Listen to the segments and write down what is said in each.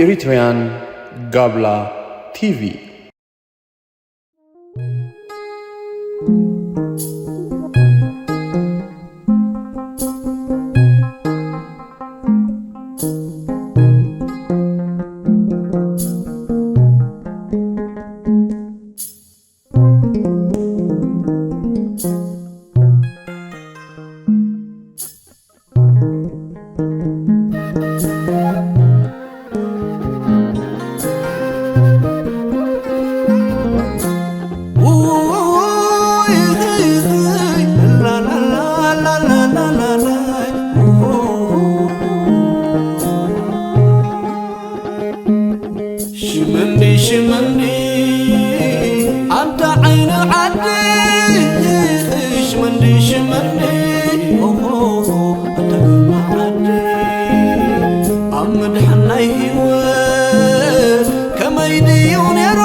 Eritrean Gabla T V. ሽመንዲ ሽመንዲ ኣንታ ዓይኒ ዓዲ ሽመንዲ ሽመንዲ ኦሆ ኣንታ ግርማ ዓዲ ኣብ ምድሓን ናይ ህይወት ከመይ ድዩ ነይሩ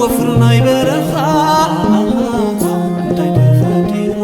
ወፍሪ ናይ በረኻ እንታይ ተፈጢሩ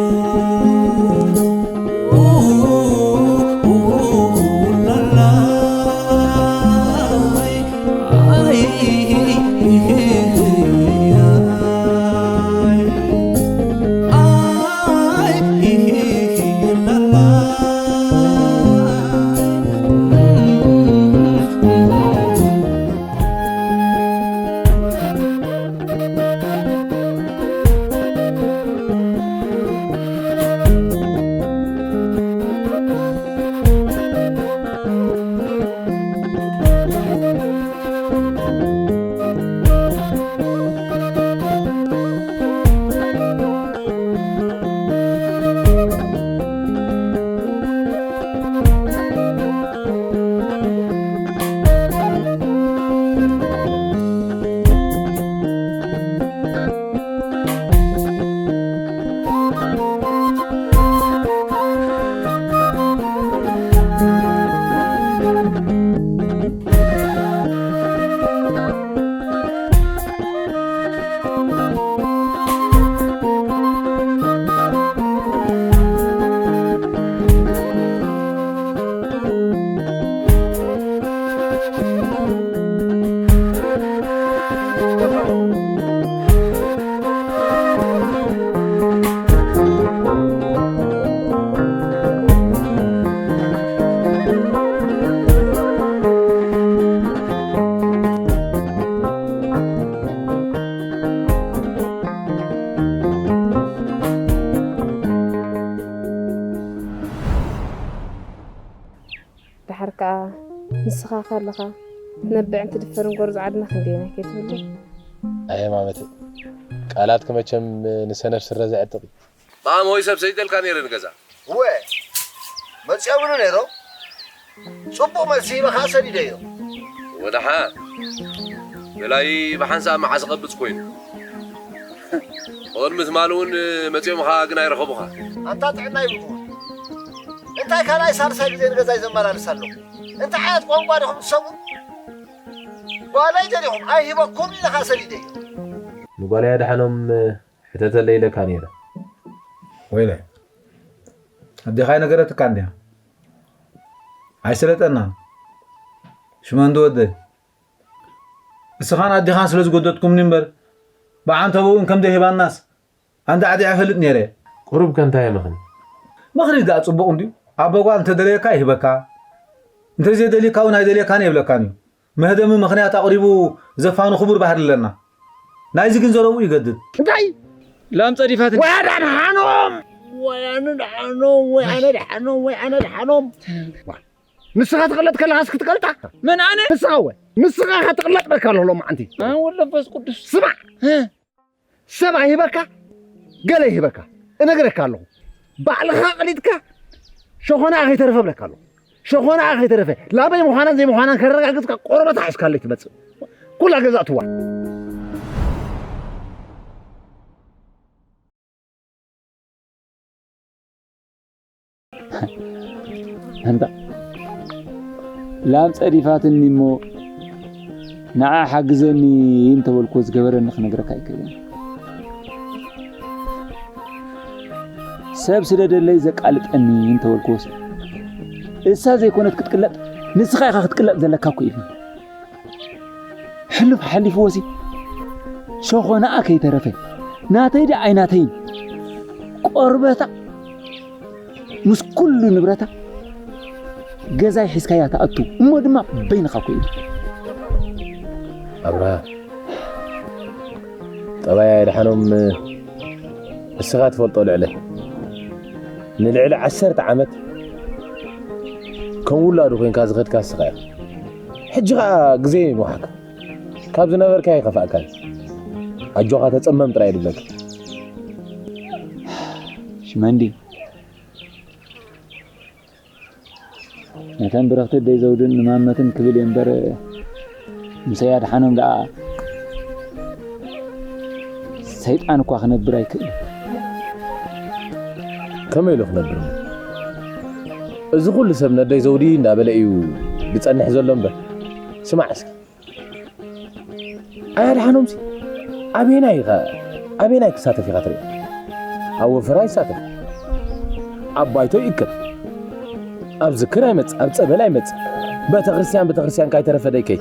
ደሓር ከኣ ንስኻ ከለኻ ትነብዕን ትድፈርን ጎርዞ ዓድና ክንደየናይ ከይትብሉ። ኣየ ማመተይ፣ ቃላትኪ መቸም ንሰነፍ ስረ ዘዕጥቕ እዩ። ማም ሆይ ሰብ ሰይደልካ ነይረ ንገዛ። እወ፣ መጺኦምሉ ነይሮም። ጽቡቕ መልሲ ሂበኻ ሰዲደዮ። ወደሓ፣ በላይ ብሓንሳእ መዓስ ቐብጽ ኮይኑ። ኦልምስ ማል እውን መጺኦም ኸዓ ግን ኣይረኸቡኻ። ኣንታ ጥዕና ይብልኩም። እንታይ ካልኣይ ሳልሳይ ግዜ ንገዛይ ዘመላልስ ኣለኹ? እንታይ ዓይነት ቋንቋ ዲኹም ትሰምዑ? ጓለይ ደሊኹም ኣይሂበኩም ኢለ ኸዓ ሰዲደዮ። ንጓለይ ኣድሓኖም ሕተተለይ ኢለካ ነይረ። ወይለ፣ ኣዴኻ ኣይነገረትካን ድያ? ኣይሰለጠናን። ሽመንዲ ወደይ፣ እስኻን ኣዴኻን ስለ ዝጎደትኩምኒ እምበር፣ ብዓንተቦኡ እውን ከም ዘይህባናስ ኣንዳዕዲዐ እፈልጥ ነይረ። ቁሩብ ከ እንታይ እየ ምኽኒ? ምኽኒ ደኣ ጽቡቕ እንድዩ። ኣቦ ጓል እንተደለየካ ይህበካ፣ እንተዘይደልዩካ እውን ኣይደልየካን የብለካን እዩ። መህደሚ ምኽንያት ኣቕሪቡ ዘፋኑ ክቡር ባህሊ ኣለና። ናይዚ ግን ዘረብኡ ይገድድ። እንታይ? ላም ጸዲፋትኒ። ወይ ኣድሓኖም! ወይ ኣነ ድሓኖም፣ ወይ ኣነ ድሓኖም፣ ወይ ኣነ ድሓኖም። ንስኻ ትቕለጥ ከለኻስ ክትቀልጣ? መን ኣነ? ንስኻ ወ? ንስኻ ኢኻ ትቕለጥ በልካ ኣሎ ሎማዓንቲ። ኣን ወልድ መንፈስ ቅዱስ። ስማዕ! እ። ሰብ ኣይህበካ፣ ገለ ይህበካ። እነግረካ ኣለኹ። ባዕልኻ ቀሊጥካ ሸኾናኣ ከይተረፈ እብለካ ኣለኹ። ሸኾናኣ ከይተረፈ ላበይ ምዃናን ዘይምዃናን ከረጋግጽካ ቆርበታ ሒዝካለይ ትመጽእ። ኩላ ገዛ እትዋ። ኣንታ ላም ጸዲፋትኒ እሞ ንዓ ሓግዘኒ እንተበልኩ ዝገበረኒ ክነግረካ ኣይክእልን። ሰብ ስደደለይ ዘቃልጠኒ እንተበልኩስ እሳ ዘይኮነት ክትቅለጥ ንስኻ ኢኻ ክትቅለጥ ዘለካ እኮ ኢሉ። ሕሉፍ ሓሊፍዎሲ ሸኾናኣ ከይተረፈ ናተይ ዳ ኣይናተይን ቆርበታ ምስ ኩሉ ንብረታ ገዛይ ሒዝካያ ትኣቱ እሞ ድማ በይንኻ እኮ ኢሉ። ኣብርሃ፣ ጠባይ ኣይድሓኖም። እስኻ ትፈልጦ ልዕለ ንልዕሊ ዓሰርተ ዓመት ከም ውላዱ ኮይንካ ዝኸድካ እስኻ ኢኻ። ሕጂ ኸዓ ግዜ ይንውሓካ። ካብ ዝነበርካ ይኸፍኣካ። ኣጆኻ ተጸመም ጥራይ ድብለካ። ሽመንዲ ነተን ብረኽቲ ደይ ዘውድን ንማመትን ክብል እየ እምበር ምሰይ ኣድሓኖም ደኣ ሰይጣን እኳ ክነብር ኣይክእልን። ከመይ ኢሉ ክነብር? እዚ ኩሉ ሰብ ነደይ ዘውዲ እንዳበለ እዩ ዝጸንሕ ዘሎ እምበር። ስማዕ እስኪ። ኣይ ኣድሓኖምሲ ኣበየናይ ኢኻ ኣበየናይ ክሳተፍ ኢኻ ትርኢ? ኣብ ወፈራ ይሳተፍ፣ ኣብ ባይቶ ይእከብ፣ ኣብ ዝክር ኣይመጽእ፣ ኣብ ጸበል ኣይመጽእ፣ ቤተክርስትያን ቤተክርስትያን ካይተረፈ ደይከይ።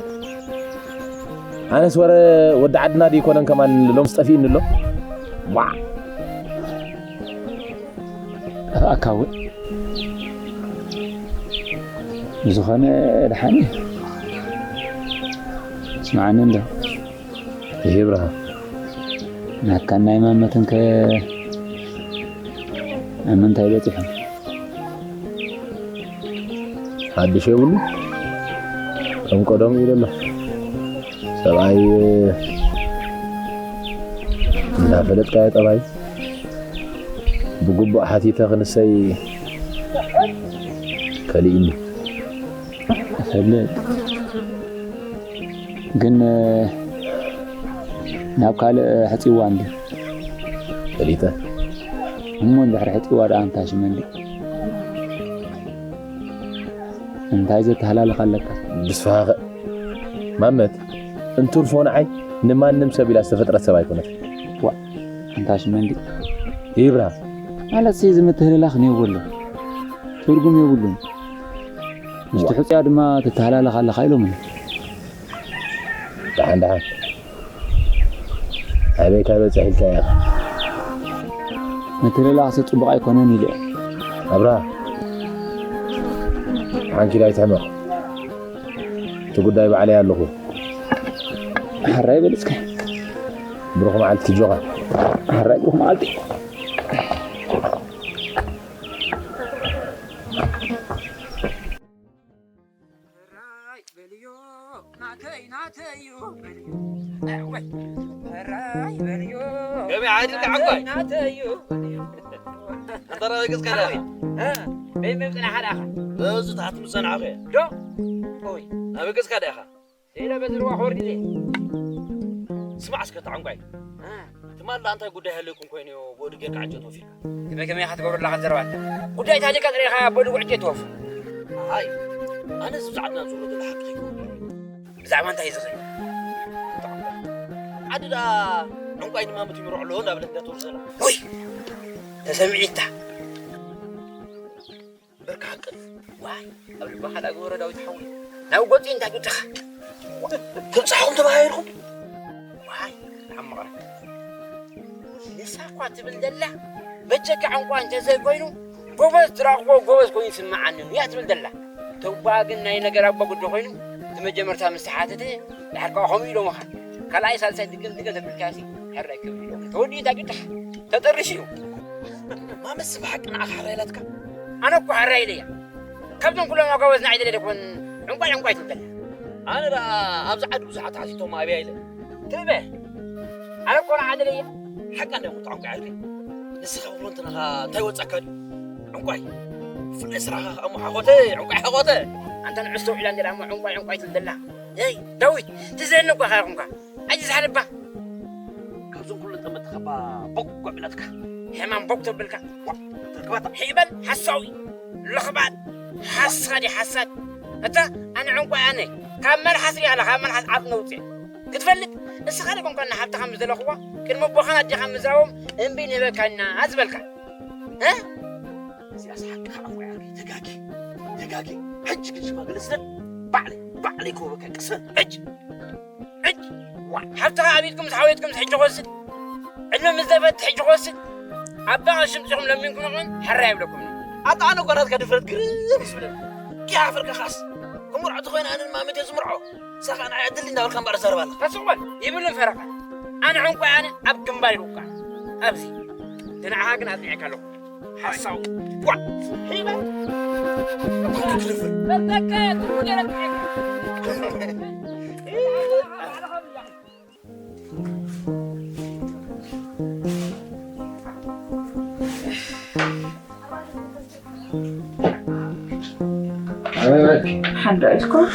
ኣነስ ወረ ወዲ ዓድና ድይኮነን ከማን ሎምስ ጠፊእኒ ኣሎ። ዋዕ ጠፍኣካ እውን ብዝኾነ ደሓን እዩ። ስምዓኒ እንዶ ይሄ ብርሃን ናካን ናይ ማመትን ከ ኣብ ምንታይ በፂሖም? ሓድሽ የብሉ ከም ቀደሙ እዩ ዘሎ። ሰብኣይ እንዳፈለጥካዮ ጠባይ ብግቡእ ሓቲተ ክንሰይ ከሊእኒ። እፈልጥ ግን ናብ ካልእ ሕፅዋ እንዲ ፈሊጠ እሞ እንድሕር ሕፅዋ ደኣ እንታይ ሽመ እንዲ እንታይ ዘተሃላልኽ ኣለካ? ብስፋኸ ማመት እንትርፎ ንዓይ ንማንም ሰብ ኢላ ዝተፈጥረት ሰብ ኣይኮነት። ዋ ኣንታ ሽመ እንዲ ይብራ ማለት ሲ እዚ ምትህልላኽ ነይብሉ ትርጉም የብሉን። ምስቲ ሕፅያ ድማ ትተሃላለኽ ኣለኻ ኢሎምኒ። ደሓን ደሓን ኣበይ ካብ በፅሕ ኢልካ ኢኻ? ምትህልላኽ ሲ ፅቡቕ ኣይኮነን ኢለ እየ። ኣብራ ሓንኪል ኣይትሕመቕ። እቲ ጉዳይ ባዕለይ ኣለኹ። ሓራይ በል እስከ ብሩኽ መዓልቲ ጆኻ። ሓራይ ብሩኽ መዓልቲ። ራይ በልዮ ናተይ ናተይ እዩ በልዮ። ወይ ራይ በልዮ ገበያ ዓድልካ ዓጓይ። ናተይ እዩ በልዮ። ኣንታ ናበይ ገጽካ ዲኻ? እ፣ በይ መምፅና ሓደ ኣኻ በዚ ታሕቲ ምጸናዕኸ ዶ ወይ ናበይ ገጽካ ዲኻ? ኢለ በዚ ርዋ ክወርድ ኢለ። ስማዕ እስከ ተዓንቋይ እ፣ ትማል እንታይ ጉዳይ ሃለኩም ኮይኑ ብኡ ድጌርካ ዕጀት ወፊርካ? ከመይ ከመይ ኢኻ ትገብረላ ዘረባታ ጉዳይ ታሊካ ጥሪኻ ኣቦ ድጉዕ ጀት ወፍ ኣይ ኣነ እዚ ብዛዕባ ናብዝሎ ዘሎ ሓቂ ከይከውን ብዛዕባ እንታይ እዩ ዝኽእል? ዓዲ ደኣ ዕንቋይ ድማ ምትምሮ ኣሎ እንዳበለት እንዳተወርዘላ ወይ ተሰሚዒታ በርካ ሓቅን ዋይ ኣብ ልባ ሓደ ኣግበረ ዳዊት ሓዊ ናብ ጎፂ እንታይ ግድኻ ክብፅሓኹም ተባሂልኩም ዋይ ሓመቐ ንሳ እኳ ትብል ዘላ በጀካ ዕንቋ እንተዘይኮይኑ ጎበዝ ትረኽቦ ጎበዝ ኮይኑ ይስምዓኒ እያ ትብል ዘላ ተጓ ግን ናይ ነገር ኣባ ጉዶ ኮይኑ እቲ መጀመርታ ምስ ተሓተተ ድሓር ከዓ ከምኡ ኢሎምኻ ካልኣይ ሳልሳይ ድግም ድገም ተብልካሲ ሕራይ ክብል ኢሎም ተወዲኡ እንታይ ግድኻ ተጠርሽ እዩ ማመስ ብሓቂ ንዓኻ ሕራይ ኢላትካ ኣነ እኮ ሕራይ ኢለያ ካብዞም ኩሎም ኣጓበዝ ንዓይ ደለ ደኮን ዕንቋይ ዕንቋይ ትብል ዘላ ኣነ ደኣ ኣብዚ ዓዲ ብዙሓት ሓቲቶም ኣብያ ኢለ ትበ ኣነ እኮ ንዓ ደለያ ሓቃ እንዳ ሙት ዕንቋይ ዓርከይ ንስኻ ብሎ እንትናኻ እንታይ ወጻካ ድዩ ዕንቋይ ፍለ ስራኻ ከኣ እሞ ሓኾተ ዕንቋይ ሓኾተ ኣንታ ንዕስቶ ውዒላ እንዴ እሞ ዕንቋይ ዕንቋይ ትብል ዘላ ይ ዳዊት ትዘኒ እኳ ካኹምካ ኣጂ ዝሓልባ ካብዞም ኩሉ ጠመትኻባ ቦቅ ጎዕብላትካ ሕማም ቦቅ ተብልካ ተርክባታ ሒበል ሓሳዊ ለኽባጥ ሓሳዲ ሓሳድ እታ ኣነ ዕንቋይ ኣነ ካብ መልሓስ ሪኣላ ካብ መልሓስ ዓፍ ነውፅእ ክትፈልጥ እስኻ ደጎንካ እናሓብትኻ ምስ ዘለኽዋ ቅድሚ ኣቦኻን ኣዴኻ ምዝራቦም እምቢ ንህበካና ዝበልካ እ እዚኣስ ሓቅኻ ዕንቋይ ዓርከይ ተጋጊ ተጋጊ ሕጂ ግን ሽማግለ ስደድ ባዕለይ ባዕለይ ክወበካ ቅሰን። ሕጅ ሕጅ ዋ ሓብትኻ ኣብ ኢድኩም ምስ ሓወየትኩም ሕጂ ክወስድ፣ ዕድመ ምስ ዘፈት ሕጂ ክወስድ። ኣባ ቀሺ ምጺኹም ለሚንኩም ኾን ሓራ ይብለኩም። ኣታ ኣነ እኮ ናትካ ድፍረት ግርም ይስብለኒ። ኪ ሓፍር ከኻስ ክምርዖ ተኾይነ ኣነ ድማ መቴ ዝምርዖ ሳኻ ንዓይ ኣድሊ እንዳበልካ እምበር ዘረባ ኣለኻ። ተስቕበል ይብልን ፈረቓ። ኣነ ዕንቋይ ኣነ ኣብ ግንባር ይውቃ። ኣብዚ ንዓኻ ግን ኣጽኒዐካ ኣለኹ። ሓሳው ዋ ሒበ ሓንዶ ኢልኩም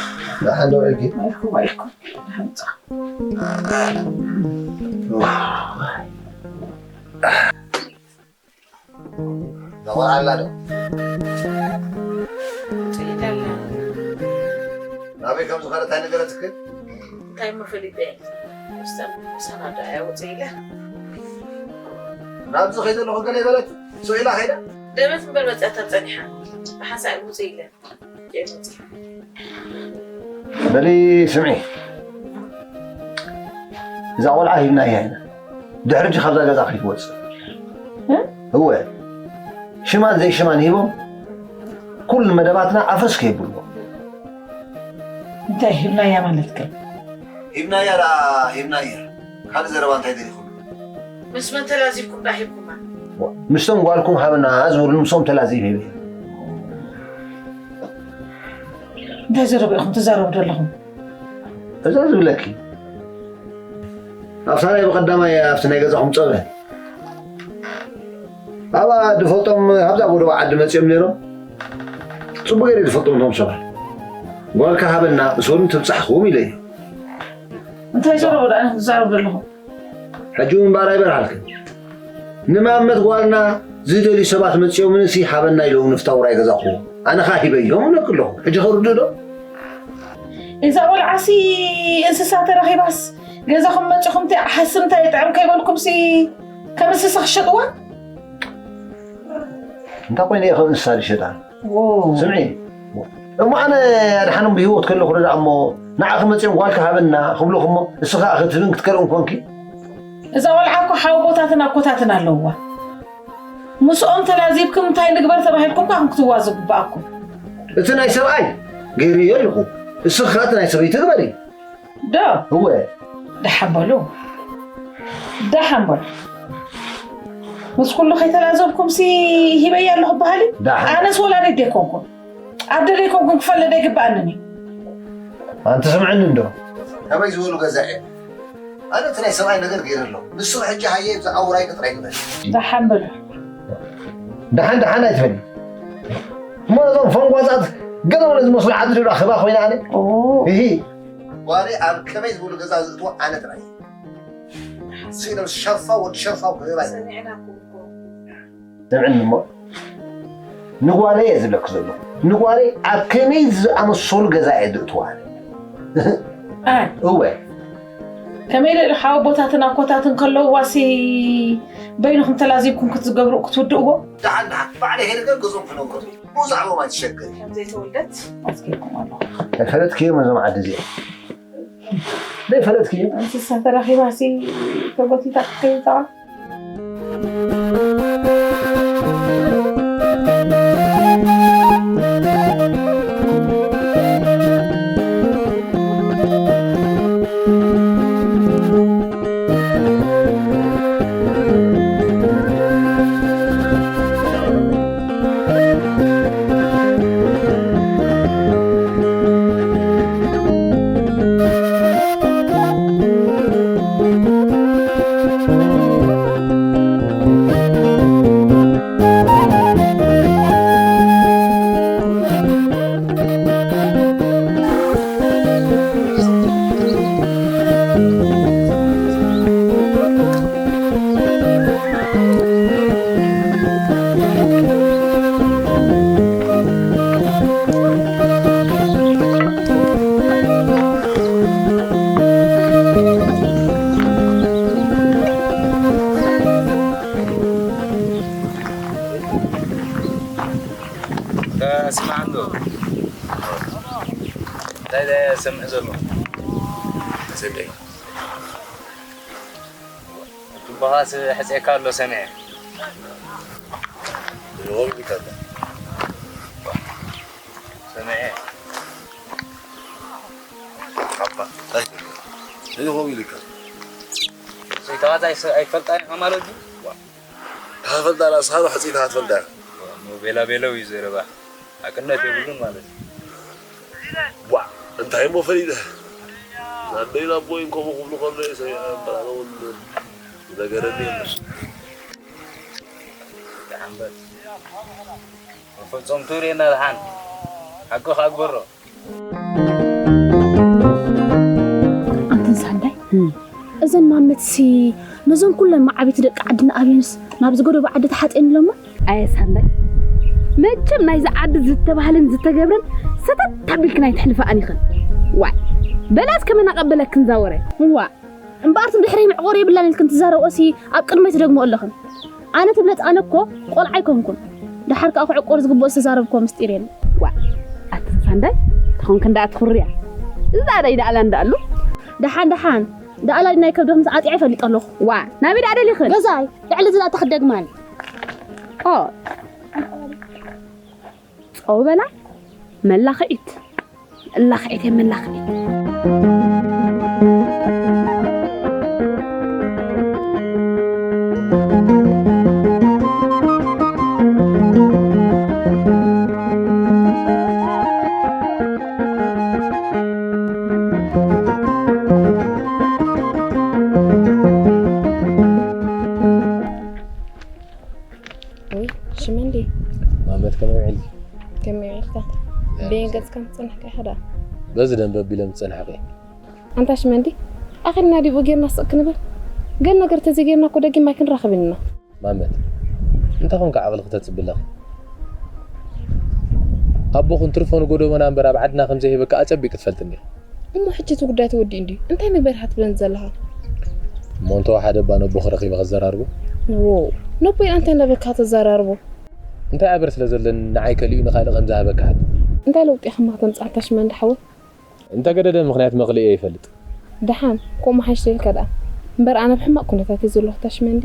ሓንዶ ኢልኪ ኢልኩም ኢልኩም ሓምጻ ዘወር ኣላ ዶ? ጽኢት ኣላ። ናበይ ከም ዝኸደት ኣይነገረትክን? እንታይ እሞ ፈሊጠ እየ? ምስታ ምሳና ዶ እያ ውጽእ ኢላ? ናብዚ ከይደ ኣለኹ ገለ ይበለት? ስቕ ኢላ ከይዳ? ደበት እምበር መጺኣታ ጸኒሓ። ብሓንሳእ ውጽእ ኢለ። በሊ ስምዒ፣ እዛ ቆልዓ ሂብናያ ኢና። ድሕሪ ሕጂ ካብዛ ገዛ ከይትወጽእ። እ? እወ፣ ሽማን ዘይሽማን ሂቦም ኩሉ መደባትና ኣፍርስ ከየብልዎ። እንታይ ሂብናያ ማለት ከ? ሂብናያ ደኣ ሂብናያ። ካልእ ዘረባ እንታይ ደሊኹም? ምስ መን ተላዚብኩም ደኣ ሂብኩማ? ምስቶም ጓልኩም ሃብና ዝብሉ ምስኦም ተላዚብ ሂበ። እንታይ ዘረባ ኢኹም ትዛረቡ ዘለኹም? እዛ ዝብለኪ ኣብታ ናይ ብቐዳማይ ኣብቲ ናይ ገዛኹም ጸብለ ኣብኣ ድፈልጦም ኣብዛ ጎደቦ ዓዲ መጺኦም ነይሮም። ጽቡቕ ገይረ ድፈልጦም እቶም ሰባት። ጓልካ ሃበና እሰሩን ትብጻሕኩም ኢለ እዩ። እንታይ ዘረባ ደኣ ኢኹም ትዛረቡ ዘለኹም? ሕጂ እውን እምበኣር ኣይበርሃልክን። ንማመት ጓልና ዝደልዩ ሰባት መጺኦምንሲ ሃበና ኢሎም ንፍታ ውራይ ገዛኹዎ። ኣነ ኸኣ ሂበዮም እብለኪ ኣለኹ። ሕጂ ኸርድእ ዶ? እዛ ቖልዓሲ እንስሳ ተረኺባስ ገዛኹም መጺኹም እንታይ ሓስር እንታይ ይጥዕም ከይበልኩምሲ ከም እንስሳ ክሸጥዋ? እንታይ ኮይነ እየ ከም እንስሳ ዝሸጣ? ዎ። ስምዒ፣ እሞ ኣነ ኣድሓኖም ብህይወት ከለኹ ዶ ደኣ እሞ ንዓኺ መጺኦም ጓልኪ ሃበና ክብሉኺ እሞ ንስኺ ከኣ ክትህብን ክትከልእን ኮንኪ? እዛ ቖልዓ እኮ ሓወቦታትን ኣኮታትን ኣለውዋ። ምስኦም ተላዚብኩም እንታይ ንግበር ተባሂልኩም እኳ ክትዋዙ ግባኣኩም። እቲ ናይ ሰብኣይ ገይረዮ ኣለኹ፣ እስኺ ከኣ እቲ ናይ ሰበይቲ ግበሪ። ዶ? እወ። ደሓን በሉ። ደሓን በሉ። ምስ ኩሉ ከይተላዘብኩምሲ ሂበያ ኣለኹ በሃሊ? ደሓን። ኣነስ ወላዲት ደይኮንኩን። ኣብ ደለይኮንኩን ክፈለጥ ኣይግብኣንን እዩ። ኣንቲ ስምዕኒ እንዶ። ከመይ ዝበሉ ገዛ እዮም? ኣነ እቲ ናይ ሰብኣይ ነገር ገይረ ኣለኹ። ንሱ ሕጂ ሃየ ብዛዕባ ውራይ ጥራይ ግበር። ደሓን በሉ። ደሓን ደሓን ኣይትበሊ። እሞ ነዞም ፈንጓጻት ገለ ወለ ዝመስሉ ዓዲ ዶ ኣኸባ ኮይና ኣነ? ኦ። እሂ። ጓለይ ኣብ ከመይ ዝበሉ ገዛ ዝእትዋ ኣነ ጥራይ እየ። ስኢኖም ሸርፋው ወዲ ሸርፋው ክህባ እየ። ሰሚዕናኩም እኮ። ስምዕኒ እሞ። ንጓለይ እየ ዝብለኪ ዘለኹ። ንጓለይ ኣብ ከመይ ዝኣመሰሉ ገዛ እየ ዝእትዋ ኣነ። ኣይ። እወ። ከመይ ኢለ ኢሉ ሓወቦታትን ኣኮታትን ከለውዋሲ በይንኹም ተላዚብኩም ክትገብሩ ክትውድእዎ? ደሓን ደሓን ባዕለይ ሄደ ገር ገዝኦም ክነግሮም። ብኡ ዛዕባኦም ኣይትሸገሪ። ከም ዘይተወልደት ኣስኪርኩም ኣለኹ። ኣይፈለጥክዮም እዞም ዓዲ እዚኦም። ዘይፈለጥክዮም። እንስሳ ተረኺባሲ ተጎቲታ ክትከይድ ጸዓ። ስማዕ እንዶ። እንታይ ሰምዕ ዘሎ? ሰምዕ። ጁባኻስ ሕፅየካ ኣሎ ሰምዐ። ይኸው ይልካ። ሰምዐ። ሓባ። እንታይ? ይኸው ይልካ። ሰይጣን ኣይፈልጣን ኢኻ ማለት እዩ? ካፈልጣ ራስኻ ዶ ሕፂታ ትፈልጣ? ቤላ ቤለው እዩ ዘረባ። ሓቅነት የብሉን ማለት እዩ። ዋ፣ እንታይ እሞ ፈሊጠ? ናደይ ናቦይን ከምኡ ክብሉ ከሎ እየ ሰሚዐ እምበር፣ ኣነ እውን ዝነገረኒ የለን። ደሓን በል። መፈጸምትኡ ርኤና ደሓን። ሓቅኻ ግበሮ። ኣንተን ሳንዳይ፣ እዘን ማመትሲ ነዞን ኩለን መዓቢቲ ደቂ ዓድና ኣብየንስ ናብ ዝገደቡ ዓዲ ተሓፅየን ኢሎማ? ኣየ ሳንዳይ፣ መቸም ናይዚ ዓዲ ዝተባህለን ዝተገብረን ሰተት ኣቢልክን ኣይትሕልፈኣን ኢኽን። ዋይ፣ በላስ ከመ ናቐበለክን ዛወረ። እዋ፣ እምበኣር ትም ድሕረይ መዕቆሪ የብላን ኢልክን ትዛረብኦሲ ኣብ ቅድመይ ትደግምኦ ኣለኽን። ኣነ ትብለጽ ኣነ እኮ ቆልዓ ኣይኮንኩን። ደሓር ከኣ ክዕቆር ዝግብኦ ዝተዛረብክዎ ምስጢር የለን። ዋ፣ ኣቲ ሳንዳይ፣ ተኾንክ እንዳ ትኹርያ። እዛ ኣዳይ ደኣላ እንዳኣሉ። ደሓን ደሓን፣ ደኣላ ናይ ከብድኽ ምስ ኣጥያ ይፈልጥ ኣለኹ። ዋ፣ ናበይ ደኣ ደሊኽን? ገዛይ፣ ልዕሊ እዚ ደኣ ተኽደግማን። ኦ፣ ጸው በላ፣ መላኽዒት። መላኽዒት እየ፣ መላኽዒት። ወይ ሽመንዲ። ማመት ከመይ ውዒልኪ? ከመይ ውዒልካ? ደህና በየን መሰለኝ። ገጽካ ምጽናሕካ ኢኻ ደኣ? በዚ ደንበ ኣቢለ ምጸናሕኪ። ኣንታ ሽመንዲ፣ ኣኺልና ዲቡ ጌርና ስቕ ክንብል? ገል ነገር ተዘይጌርና እኮ ደጊም ኣይክንራኸብን ኢና። ማመት፣ እንታይ ኾንካ ዓቕልኺ ተጽቢ ኣለኺ? ኣቦኽን ትርፎ ንጎደቦና እምበር ኣብ ዓድና ከም ዘይህበካ ኣጸቢቂ ትፈልጥኒ ኢኺ። እሞ ሕጂ እቲ ጉዳይ ተወዲኡ እንድዩ። እንታይ ንግበር ኢኻ ትብለኒ ዘለኻ? እሞ እንተወሓደ እባ ነቦኺ ረኺበ ከዘራርቦ? ዎ፣ ነቦይ እንታይ እንዳበልካ ተዘራርቦ? እንታይ ኣበር ስለ ዘለኒ ንዓይ ከሊኡ ንኻልእ ከም ዝሃበካ ሓት። እንታይ ለውጢ ኢኻ እሞ ከተምጽእ ኣንታ ሽመንዲ ሓወይ? እንተገደደ ምኽንያት መቕልኤ ይፈልጥ። ደሓን፣ ከምኡ ሓይሽ ኢልካ ደኣ። እምበር ኣነ ኣብ ሕማቕ ኩነታት እየ ዘለኹ ኣንታ ሽመንዲ።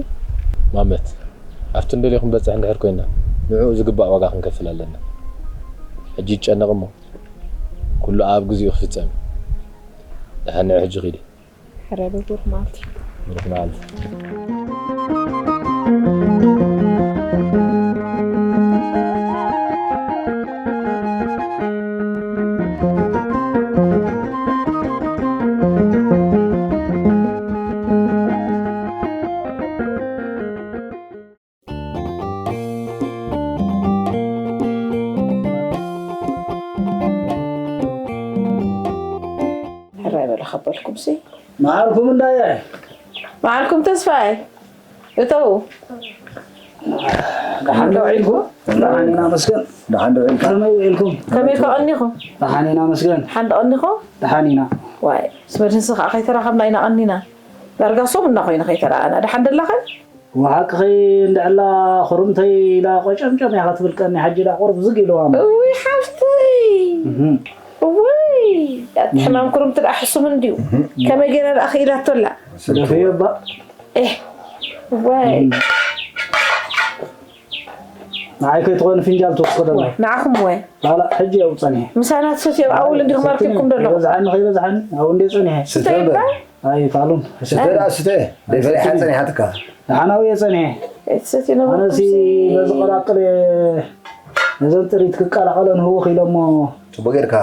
ማመት፣ ኣብቲ እንደልዮ ክንበጽሕ እንድሕር ኮይና፣ ንዕኡ ዝግባእ ዋጋ ክንከፍል ኣለና። ሕጂ ይጨነቕ እሞ፣ ኩሉ ኣብ ግዚኡ ክፍጸም እዩ። ደሓን ንዒ ሕጂ ኪዲ። ሕራይ በል ብሩኽ መዓልቲ። ብሩኽ መዓልቲ። ሕራይ በሉ ከበልኩምሲ። መዓልኩም እንዳየ። መዓልኩም ተስፋየ። እተው። ደሓን ዶ ውዒልኩም? ደሓን ኢና መስገን። ደሓን ዶ ውዒልካ? ከመይ ውዒልኩም? ከመይ ከቐኒኹም? ደሓን ኢና መስገን። ደሓን ዶ ቀኒኹም? ደሓን ኢና። ዋይ፣ ምስ መድህንሲ ከዓ ከይተራኸብና ኢና ቀኒና። ዳርጋ ሰሙን እና ኮይነ ከይተረኣና። ደሓን ደላኸ? ወሓቅኺ እንድዕላ ኹርምተይ ኢላ ቆጨምጨም ኢኻ ትብል ቀኒ ሓጂ ኢላ ቁሩብ ዝግ ኢልዋ እሞ። እውይ ሓፍተይ። እህም። እውይ፣ ኣቲ ሕማም ኩርምቲ ደኣ ሕሱም እንድዩ። እህም። ከመይ ገይራ ደኣ ክኢላቶ ኣላ? ስደፍዮ እባ። ኤህ፣ እዋይ። እህም። ንዓይ ከይትኾኒ ፍንጃል ትወስዶ ኣላ። ንዓኹም ወይ? ላላ፣ ሕጂ የው ጸኒሐ። ምሳና ትሰትዮ ኣብ ኣውል እንዲኹም ኣርኪብኩም ደለኹም። ከይበዝሓኒ፣ ከይበዝሓኒ፣ ኣብኡ እንደ ጸኒሐ። ስተ እምበር። ኣይፋሉን። ስተ ደኣ ስተ። ደይ ፈሊሓ ጸኒሓትካ። ደሓን ኣብየ ጸኒሐ። ኣይትሰትዩ ነበርኩም ኣነሲ ሲ። በዚ ቀላቅል ነዘን ጥሪት ክቀላቐለን ህውኽ ኢሎሞ። ጽቡቕ ጌርካ።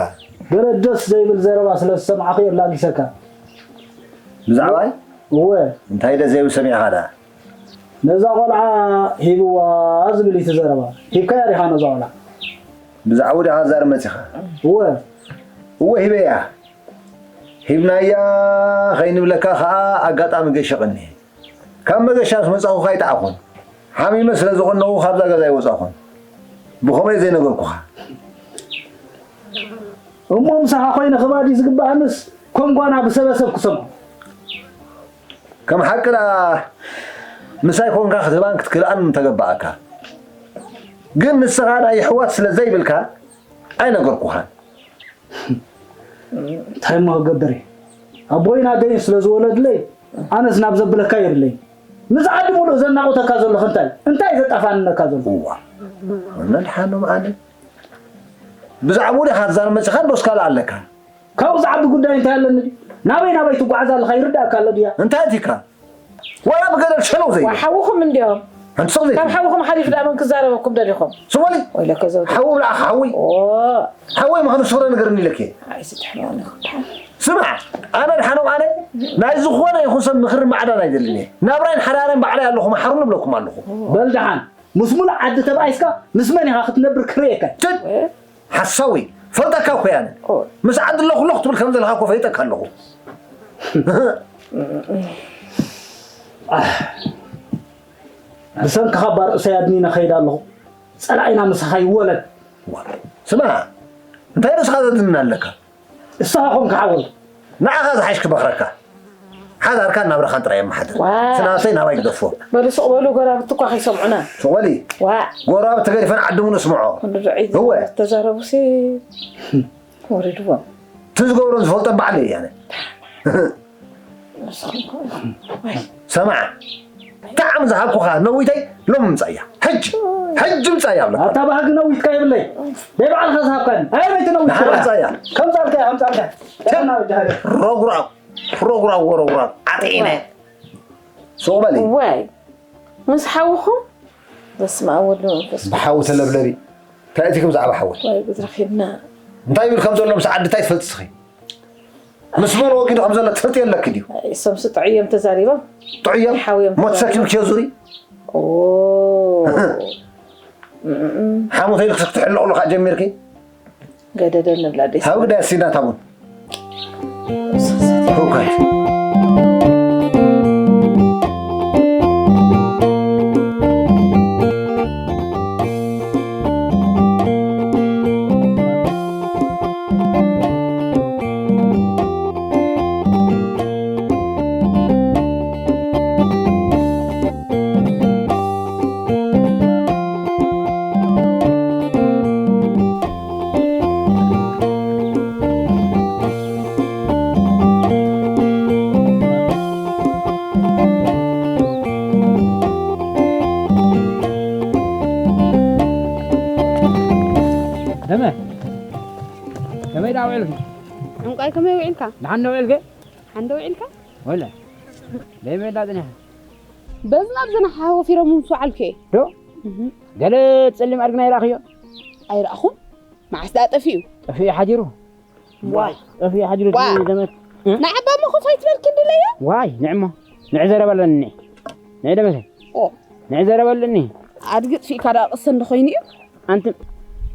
ገለ ደስ ዘይብል ዘረባ ስለ ዝሰማዕኹ የላጊሰካ። ብዛዕባይ? እወ። እንታይ ደስ ዘይብል ሰሚዕኻ ደኣ? ነዛ ቆልዓ ሂብዋ ዝብል እዩ እቲ ዘረባ። ሂብካያ ዲኻ ነዛ ቆልዓ? ብዛዕባኡ ዲኻ ትዛረብ መጺኻ? እወ። እወ ሂበያ። ሂብናያ ኸይንብለካ ኸኣ ኣጋጣሚ ገሸ ቀኒየ። ካብ መገሻ ምስ መጻኹ ካይጠዓኹን። ሓሚመ ስለ ዝቐነኹ ካብዛ ገዛ ኣይወጻኹን። ብኸመይ ዘይነገርኩኻ? እሞ ምሳኻ ኮይነ ክባዲ ዝግብኣንስ ከም ጓና ብሰበሰብ ክሰምዖ? ከም ሓቂ ደኣ ምሳይ ኮንካ ክትህባን ክትክልኣን ምተገባኣካ። ግን ንስኻ ናይ የሕዋት ስለ ዘይብልካ ኣይነገርኩኻን። እንታይ እሞ ክገብር እየ? ኣቦይን ኣደይን ስለ ዝወለድለይ ኣነስ ናብ ዘብለካ የብለይ። ምስ ዓዲ ሙሉእ ዘናቑተካ ዘሎ እንታይ እንታይ ዘጣፋንነካ ዘሎ? እዋ መድሓኖም ኣነ ብዛዕባኡ ዲኻ ትዛረብ መፂኻ እንዶስ ካልእ ኣለካ? ካብኡ ዝዓቢ ጉዳይ እንታይ ኣለኒ? ናበይ ናበይ ትጓዓዝ ኣለኻ ይርዳእካ ኣሎ ድያ? እንታይ ኣቲካ? ወላ ብገደል ሸለው ዘይብል። ሓውኹም እንዲዮም። ኣንቲ ስቕ ዘይትብል። ካብ ሓውኹም ሓሊፍ ደኣ መን ክዛረበኩም ደሊኹም? ስቕ በሊ። ወይለከ ዘውዲ። ሓዊ ብላዕ ሓዊ። ኦ። ሓዊ ምዃኑ ስረ ንገርኒ ኢለኪ። ኣይ፣ እዚ ትሕልዋኒ ይኹን። ስማዕ፣ ኣነ ድሓኖም ኣነ ናይ ዝኾነ ይኹን ሰብ ምኽሪ ማዕዳን ኣይደልን እየ። ናብራይን ሓዳረን ባዕለይ ኣለኹ፣ መሓሩኒ እብለኩም ኣለኹ። በል ደሓን፣ ምስ ሙሉእ ዓዲ ተባኢስካ ምስ መን ኢኻ ክትነብር ክርእየካ? ትድ! ሓሳዊ፣ ፈልጠካ እኮ እየ ኣነ። ኦ። ምስ ዓዲ ኣለኹ ኣለኹ ትብል ከም ዘለኻ እኮ ፈሊጠካ ኣለኹ። ኣህ፣ ብሰንክኻ እባ ርእሰይ ኣድኒነ ኸይደ ኣለኹ። ጸላኢና ምሳኻ ይወለድ። ስማ፣ እንታይ ርእስኻ ዘድንን ኣለካ? ንስኻ ኾንካ ሓወይ። ንዓኻ ዝሓይሽ ክመኽረካ። ሓዳርካን ናብራኻን ጥራይ የመሓድር። ዋእ። እቲ ናብሰይ ናባይ ግደፎ። በሉ ሱቕ በሉ፣ ጎረባብቲ እኳ ከይሰምዑና። ሱቕ በሊ። ዋእ። ጎረባብቲ ተገዲፈን ዓዲ ሙሉእ ስምዖ። ክንዲ ዱዐይ እወ። ተዛረቡሲ ወሪድዎም። እቲ ዝገብሮን ዝፈልጦን ባዕለይ እየ ኣነ። ንስኹም ከ? ዋይ። ሰማዕ። ብጣዕሚ ዝሃብኩኻ ነዊተይ ሎሚ ምጻእያ። ሕጂ፣ ሕጂ ምጻእያ ኣብለካ። ኣታ ባህጊ ነዊትካ የብለይ። ናይ ባዕልኻ ዝሃብካኒ። ኣየበይቲ ነዊትካ? ንሓደ ምጻእያ። ከምጻልካ፣ ከምጻልካ። ከም ያና ወዲ ሃገር። ሮጉራው፣ ሮጉራው፣ ሮጉራው። ዓጢነ። ሱቕ በሊ። ዋይ። ምስ ሓውኹም? በስመ ኣብ ወወልድ ወመንፈስ ቅዱስ። ብሓዊ ተለብለቢ። እንታይ እቲ ከም ዛዕባ ሓዊ? ዋይ፣ ጉድ ረኺብና። እንታይ ይብል ከም ዘሎ ምስ ዓዲ እንታይ ትፈልጢ እስኺ? ምስ መን ወጊኑ ከም ዘሎ ትፈልጢ የለኪ ድዩ? ኣይ፣ እሶምሲ ጥዑይ እዮም ተዛሪቦም። ጥዑይ እዮም? ሓውዮም ሞት ተዛሪቦም። ሰኪምክዮ ዙሪ? ኦ። እም፣ እም። ሓሞተይ ልክስክ ትሕልቑሉ ከዓ ጀሚርኪ? ገደደ ንብላ ደስ ሃው ግዳ ሲና ታቡን። ውሰሰት። ሁከት። ደመ፣ ከመይ ደኣ ውዒልኪ? ዕንቋይ ከመይ ውዒልካ? ደሓን ዶ ውዒልኪ? ደሓን ዶ ውዒልካ? ወለ፣ ደይ ሜዳ ጽኒሐ። በዚ ናብ ዝናሓ ወፊሮም ምስ ውዓልኩ እየ። ዶ? እህ። ገለ ጸሊም ኣድግና ይረኣኽዮ? ኣይረኣኹን። መዓስ ደኣ ጠፊኡ? ጠፊኡ ሓዲሩ። ዋይ። ጠፊኡ ሓዲሩ ዋይ። ዘመድ። እ? ንዓባ እሞ ኮፍ ኣይትበል ክንድለዮ? ዋይ፣ ንዕሞ። ንዕ ዘረባ ኣለኒ። ንዕ ደመሰ። ኦ። ንዕ ዘረባ ኣለኒ። ኣድጊ ጥፊእካ ደኣ ቅሰ እንተኾይኑ እዩ። ኣንቲ፣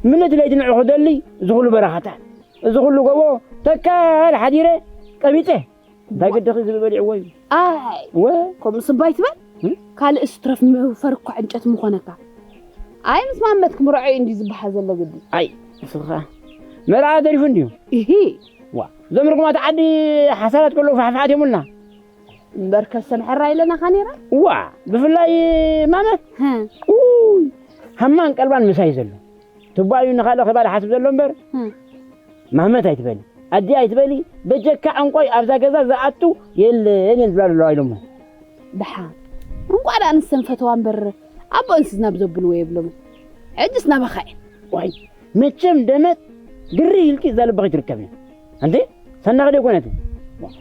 ምነት ለይቲ ንዑ ክደሊ፣ እዚ ኩሉ በረኻታት፣ እዚ ኩሉ ጎቦ፣ ተካል ሓዲረ፣ ቀቢጸ። እንታይ ግድኺ ዝብል በሊዕዎ እዩ። ኣይ፣ ወ-፣ ከምኡ ስባይ ትበል? እም? ካልእስ ትረፍ ም-፣ ፈርኳ ዕንጨት ምኾነካ። ኣይ፣ ምስ ማመት ክምርዖ እዩ እንዲ ዝበሃል ዘሎ ግዲ። ኣይ፣ ንስኻ መርዓ ተሪፉ እንድዩ። እሂ። ዋ፣ ዘምርኩም ኣቲ ዓዲ ሓሳራት ከለዉ ፋሕፋሓት የሙልና። እምበር ከሰን ሕራ ኢለናኻ ነይራ። ዋ፣ ብፍላይ ማመት። ሀ። ውይ፣ ሃማን ቀልባን ምሳይ ዘሎ። ትባዩ ንኻልእ ኸባል ሓስብ ዘሎ እምበር። እም። ማህመት ኣይትበሊ፣ ኣዲ ኣይትበሊ፣ በጀካ ዕንቆይ ኣብዛ ገዛ ዝኣቱ የለን እየን ዝብላ ዘለዋ ኢሎሞ። ደሓን። እንቋዕ ደኣ ንሰን ፈተዋ እምበር፣ ኣቦ እንስስ ናብ ዘብልዎ የብሎምን። ሕጅስ ናባኻ እየን። ዋይ፣ መቸም ደመት ግሪ ኢልኪ እዛ ልብኺ ትርከብ እያ። ኣንቲ፣ ሰናኺ ዶ ኣይኮነትን?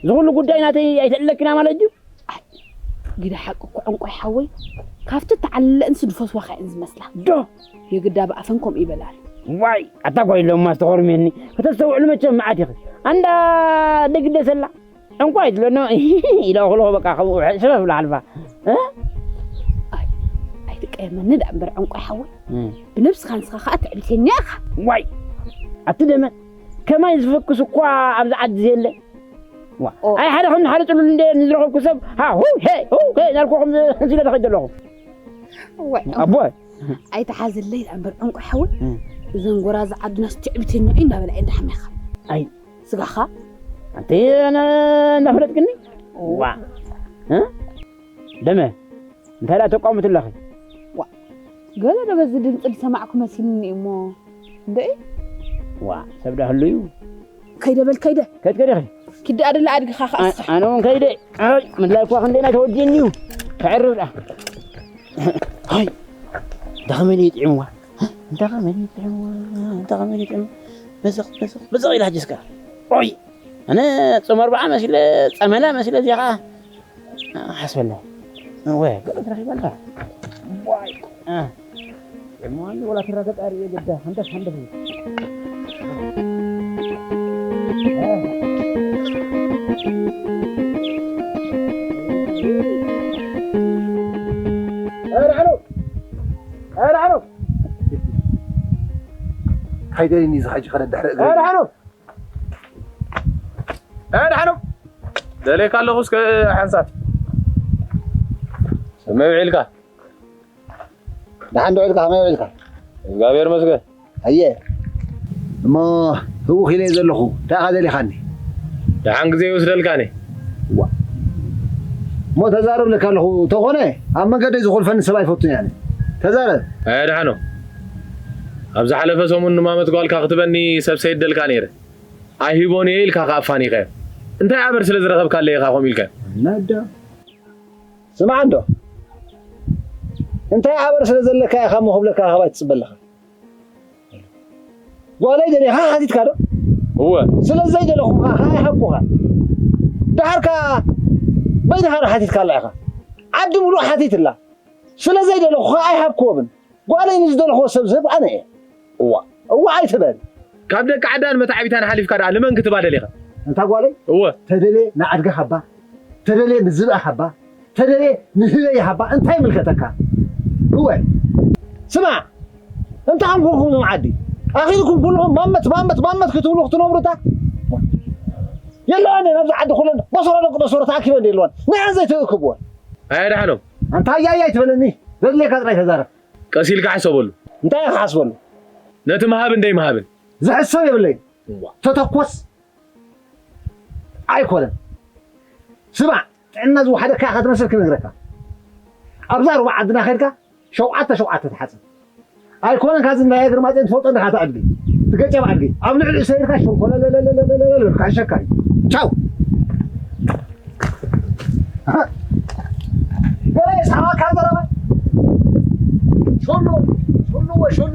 ዝኹሉ ጉዳይ ናተይ ኣይተዕለክና ማለት ድዩ? ኣይ፣ ግደ ሓቂ እኮ ዕንቋይ ሓወይ፣ ካብቲ እተዓለለእንስ ዝፈትዋኻ እየን ዝመስላ። ዶ? የግዳ ብኣፈን ከምኡ ይበላል። ዋይ፣ ኣታ ጓይ ኢሎማ ዝተኾርምየኒ። ከተስተውዕሉ መቸም መዓት ኢኺ። ኣንዳ ደግደሰላ። ዕንቋይ ትብለኖ፣ ኢለ እኽልኹ በቃ፣ ከምኡ ሸፈፍ ብላ ሓልፋ። እ? ኣይ፣ ኣይትቀየመኒ ደኣ እምበር ዕንቋይ ሓወይ። እ። ብነብስኻ ንስኻ ኸኣ ትዕቢተኛ ኢኻ። ዋይ፣ ኣቲ ደመ፣ ከማይ ዝፈክስ እኳ ኣብዚ ዓዲ ዘየለ። ዋ፣ ኦ። ኣይ ሓደ ከም ሓደ ጥሉል እንደ ንዝረኸብኩ ሰብ፣ ሃ፣ ሁ፣ ሄ፣ ሁ፣ ሄ፣ እናልኩኹም ዝለ ተኸይደ ኣለኹ። ዋይ፣ ኣቦ። ኣይትሓዝለይ ደኣ እምበር ዕንቋይ ሓወይ። እ። እዘን ጎራዙ ዓድናስ ትዕቢተኛ እዩ እንዳበላ እየን ደሓሚኻ። ኣይ። ስጋኻ? ኣንቲ ነ-፣ እንዳፈለጥክኒ? ኦ። ዋ። እ? ደመ፣ እንታይ ደኣ ተቋሙት ኣለኺ? ዋ። ገለ ዶ በዚ ድምፂ ዝሰማዕኩ መሲልኒ እሞ። እንደ ዋ፣ ሰብ ዳ ህሉ እዩ? ከይደ በል ከይደ። ከይድ ከይደ። ኪድ ኣደላ ኣድግኻ ከኣ ኣነ እውን ከይደ። ኣይ ምድላይ እኳ ክንደይ ናይ ተወዲእኒ እዩ። ከዕርብ ደኣ። ኣይ ደኸመኒ ይጥዕምዋ። ደኸመኒ ይጥዕምዋ። ደኸመኒ ይጥዕምዋ። በዘቕ በዘቕ በዘቕ ኢላ ጀስካ። ኦይ ኣነ ጾም ኣርብዓ መሲለ ጸመላ መሲለ እዚኣ ኸኣ ሓስበላ። ወይ ገለ ትረኺባ ኣለኻ። ዋይ። እሞ ኣንዲ ወላ ትረጋገጽ ኣርእየ ግዳ። ሃንደፍ ሃንደፍ። ኧረ ሓሎ። ኧረ ሓሎ። ከይደልኒ እዚ ሕጂ ከነ ድሕሪ እግሪ። ኧረ ሓሎ። ኧረ ሓሎ። ደሌካ ኣለኹ እስከ ሓንሳብ። ከመይ ውዒልካ? ደሓን ዶ ውዒልካ? ከመይ ውዒልካ? እግዚኣብሔር ይመስገን። ኣየ። እሞ ህውኽ ኢለ ዘለኹ። እንታይ ኢኻ ደሊኻኒ? ደሓን ግዜ ይወስደልካኒ። ዋ። እሞ ተዛረብ ለካ ኣለኹ። ተኾነ ኣብ መንገደይ ዝኾልፈኒ ሰብ ኣይፈቱን እየ ኣነ። ተዛረብ። ኣየ ደሓኖ። ኣብ ዝሓለፈ ሰሙን ንማመት ጓልካ ክትበኒ ሰብ ሰይደልካ ነይረ። ኣይሂቦን እየ ኢልካ ከኣ ኣፋኒኻዮ። እንታይ ኣበር ስለ ዝረኸብካለይ ኢኻ ከምኡ ኢልካዮ? ነዳ። ስማዕ እንዶ። እንታይ ኣበር ስለ ዘለካ ኢኻ እሞ ክብለካ ካባይ ትጽበ ኣለኻ? ጓለይ ደሊኻ ሓቲትካ ዶ? እወ። ስለ ዘይደለኹኻ ከኣ ኣይሃብኩኻን። ደሓር ከኣ በይንኻ ዶ ሓቲትካ ኣላ ኢኻ? ዓዲ ምሉእ ሓቲትላ። ስለ ዘይደለኹ ከኣ ኣይሃብክዎምን። ጓለይ ንዝደለኽዎ ሰብ ዝህብ ኣነ እየ። እዋ። እዋ ኣይትበል። ካብ ደቂ ዓዳን መታዕቢታን ሓሊፍካ ደኣ ንመን ክትባ ደሊኻ? እንታ ጓለይ? እወ። ተደልየ ንኣድገ ሃባ፣ ተደልየ ንዝብኢ ሃባ፣ ተደልየ ንህበይ ሃባ፣ እንታይ ይምልከተካ? እወ። ስማዕ፣ እንታይ ኮንኩም ኩሎም ዓዲ? ኣኺልኩም ኩልኹም ማመት፣ ማመት፣ ማመት ክትብሉ ክትነብሩ እታ? የለዋን እየን ኣብዚ ዓዲ ኩለን በሰሮ ደቂ በሰሮ ተኣኪበን የለዋን። ንዐን ዘይትእክብወን። ኣየ ደሓኖም። ኣንታ ኣያይ ኣይትበለኒ፣ ዘድልየካ ጥራይ ተዛረብ። ቀስ ኢልካ ሕሰበሉ። እንታይ ኢኻ ክሓስበሉ? ነቲ ምሃብን ደይ ምሃብን። ዝሕሰብ የብለይን። እዋ። ተተኮስ ኣይኮነን። ስማዕ፣ ጥዕና ዝወሓደካ ኢኻ ትመስል ክነግረካ። ኣብዛ ሩባ ዓድና ከድካ ሸውዓተ ሸውዓተ ትሓጽብ። ኣይኮነን ካዚ ናይ እግሪ ማጤን ትፈልጦ እንዲኻ እቲ ኣድጊ። ትገጨብ ኣድጊ። ኣብ ልዕሊኡ ሰሪርካ ሸንኮለለለለለለለ ክሕሸካ እዩ። ቻው። ገለ የስሓቐካ ዘረባ። ሹሉ፣ ሹሉ ወሹሉ።